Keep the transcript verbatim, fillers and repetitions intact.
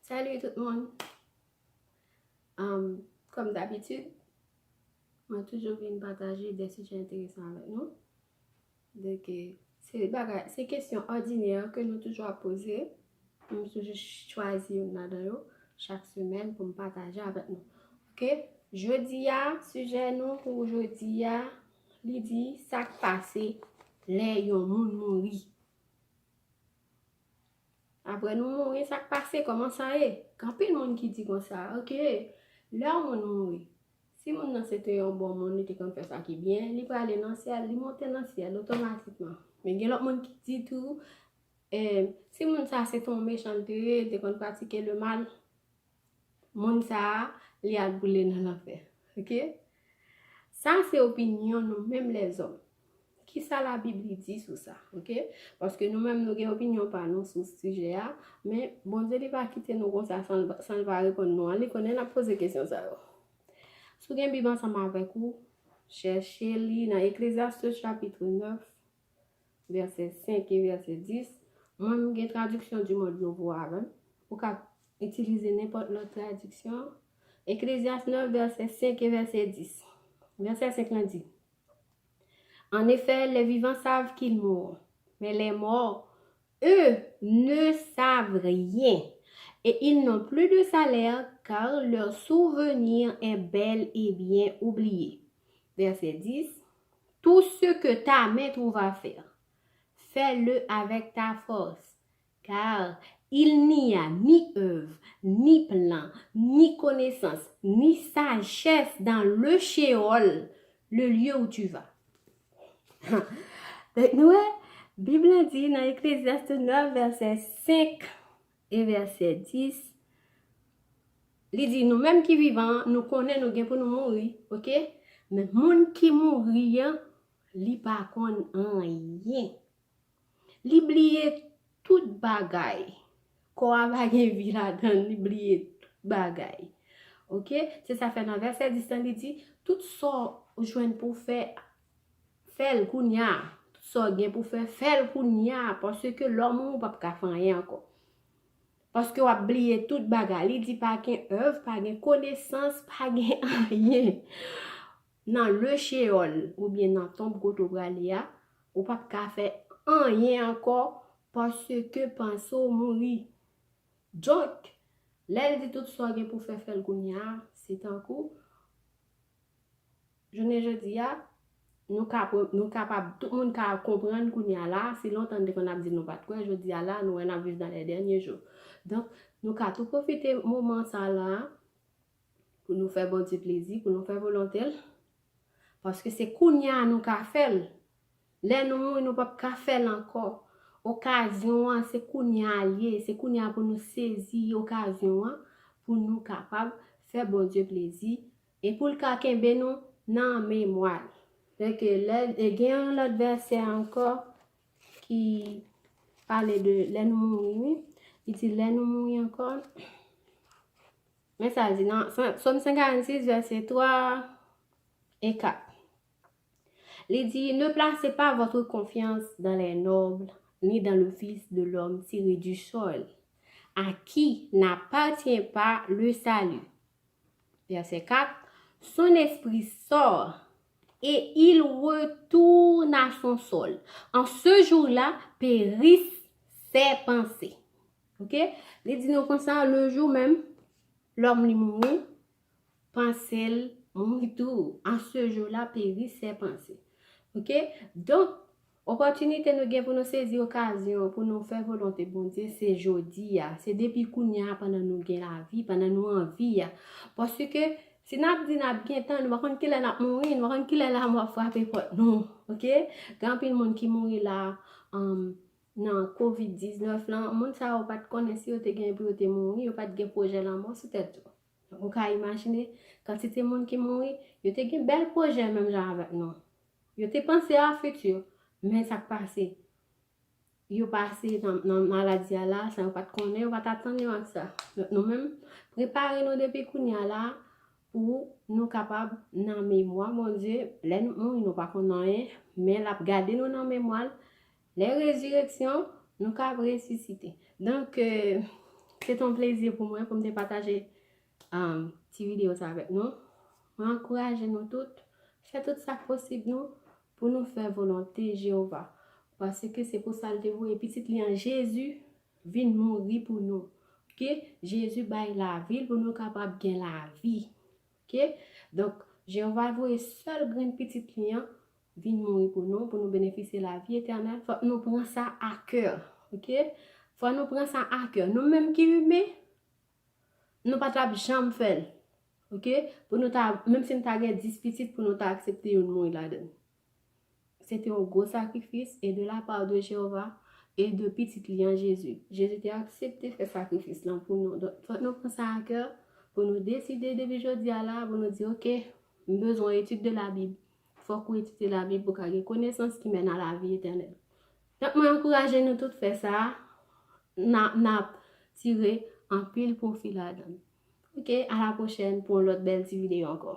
Salut tout moun. Um, kòm dabitid, mwen toujou vin pataje de sijè enteresan avèk nou. Donk, se bagay, se kesyon òdinè ke nou toujou ap poze. M toujou chwazi youn ladan yo chak semèn pou m pataje avèk nou. Ok? Jodi a, sijè nou pou jodi a, li di sa k pase lè yon moun mouri. Apre nou mouri, sa k pase, kòman sa ye? Gen anpil moun ki di konsa, ok, lè yon moun mouri, si moun nan se te yon bon moun, li te konn fè sa ki byen, li prale nan syèl, li monte nan syèl otomatikman. Men gen lòt moun ki di tou, eh, si moun sa se te yon mechan li te ye, li te konn pratike lemal, moun sa a, li al boule nan lanfè. Ok? Sa se opinyon nou menm lèzòm. Kisa Labib li di sou sa? Ok? Paske nou menm nou gen opinyon pa nou sou sijè a, men Bondye li pa kite nou konsa san, san l pa reponn nou an. Li konnen n ap poze kesyon sa yo. Si w gen Bib ansanm avèk ou, chèche li nan Eklezyas chapit nèf, vèsè senk e vèsè dis. Mwen, m gen Traduction du monde nouvo avè m. Ou ka itilize nenpòt lòt tradiksyon. Eklezyas nèf, vèsè senk e vèsè dis. Vèsè senk lan di, En effet, les vivants savent qu'ils mourront, mais les morts, eux, ne savent rien, et ils n'ont plus de salaire, car leur souvenir est bel et bien oublié. Vèsè dis, Tout ce que ta main trouve à faire, fais-le avec ta force, car il n'y a ni œuvre, ni plan, ni connaissance, ni sagesse dans le Sheol, le lieu où tu vas. Donk, nou wè, Bib la di nan Eklezyas nèf, vèsè senk e vèsè dis, li di, nou menm ki vivan an, nou konnen nou gen pou nou mouri, ok? Men moun ki mouri an, li pa konn anyen. Li bliye tout bagay. Kò a pa gen vi ladan l, li bliye tout bagay. Ok? Se sa fè nan vèsè dis lan, li di, tout sa w jwenn pou fè, fè l kounye a. Tout sa w gen pou fè, fè l kounye a. Paske lè w mouri, ou p ap ka fè anyen ankò. Paske w ap bliye tout bagay. Li di pa gen èv, pa gen konesans, pa gen anyen. Nan le Sheol, oubyen nan tonb kote w prale a, ou p ap ka fè anyen ankò paske panse w mouri. Donk, lè l di tout sa w gen pou fè, fè l kounye a, se tankou, jounen jodi a, nou ka, nou kapab, tout moun ka konprann kounye a la, si lontan n te konn ap di nou pa t kwè, jodi a la, nou wè n ap viv dans les derniers jours. Donk, nou ka tou pwofite moman sa la, pou nou fè Bondye plezi, pou nou fè volonte l. Paske se kounye a nou ka fè l. Lè nou mouri, nou p ap ka fè l ankò. Okazyon an, se kounye a l ye. Se kounye a pou nou sezi okazyon an, pou nou kapab fè Bondye plezi, e pou l ka kenbe nou nan memwa l. Donk, lè, e gen yon lòt vèsè ankò ki pale de lè nou mouri, wi. Li di lè nou mouri ankò, Men sa l di nan Sòm senkann sis, vèsè twa e kat. Li di, Ne placez pas votre confiance dans les nobles, ni dans le Fils de l'homme tiré du sol, à qui n'appartient pas le salut. Verset quatre, Son esprit sort et il retourne à son sol. En ce jour-là périssent ses pensées. Ok? Li di nou konsa, le jou menm, lòm li mouri, panse l mouri tou. En ce jour-là périssent ses pensées. Ok? Donk, opòtinite nou gen pou nou sezi okazyon, pou nou fè volonte Bondye, se jodi a. Se depi kounye a, pandan nou gen lavi, pandan nou an vi a. Paske, si n ap di n ap gen tan, nou pa konn kilè n ap mouri, nou pa konn kilè lanmò ap frape pòt nou. Ok? Gen anpil moun ki mouri la, um, nan kovid diznèf lan, moun sa yo pa t konnen si yo te gen pou yo te mouri, yo pa t gen pwojè lanmò sou tèt yo. Ou ka imajine kantite moun ki mouri, yo te gen bèl pwojè menm jan avèk nou. Yo te panse a fiti, men sa k pase? Yo pase nan, nan maladi a la, san yo pa t konnen, yo pa t atann yo ak sa. Donk, nou menm, prepare nou depi kounye a la, pou nou kapab nan memwa Bondye, lè nou mouri, nou pa konn anyen, men l ap gade nou nan memwa l. Lè rezireksyon, nou ka resisite. Donk, euh, Se te yon plezi pou mwen pou m te pataje um, ti videyo sa avèk nou. Mwen ankouraje nou tout, fè tout sa k posib nou pou nou fè volonte Jewova. Paske se pou sa l te voye pitit li an Jezi vin mouri pou nou. Ok? Jezi bay lavi l pou nou kapab gen lavi. Ok? Donk, Jewova voye sèl grenn pitit li an vin mouri pou nou, pou nou benefisye lavi etènèl. Fòk nou pran sa a kè. Ok? Fòk nou pran sa a kè. Nou menm ki imen, nou pa t ap janm fè l. Ok? Pou nou ta, menm si nou ta gen dis pitit, pou nou ta aksepte youn mouri ladan l. Se te yon gwo sakrifis e de la part de Jewova e de pitit li an Jezi. Jezi te aksepte fè sakrifis lan pou nou. Donk, fòk nou pran sa a kè pou nou deside depi jodi a la, pou nou di, ok, m bezwen etid de la Bib. Fòk ou etidye la Bib pou ka gen konesans ki mennen a lavi etènèl. Donk, mwen ankouraje nou tout fè sa. N ap, n ap tire anpil pwofi ladan l. Ok, a la pwochèn pou yon lòt bèl ti videyo ankò.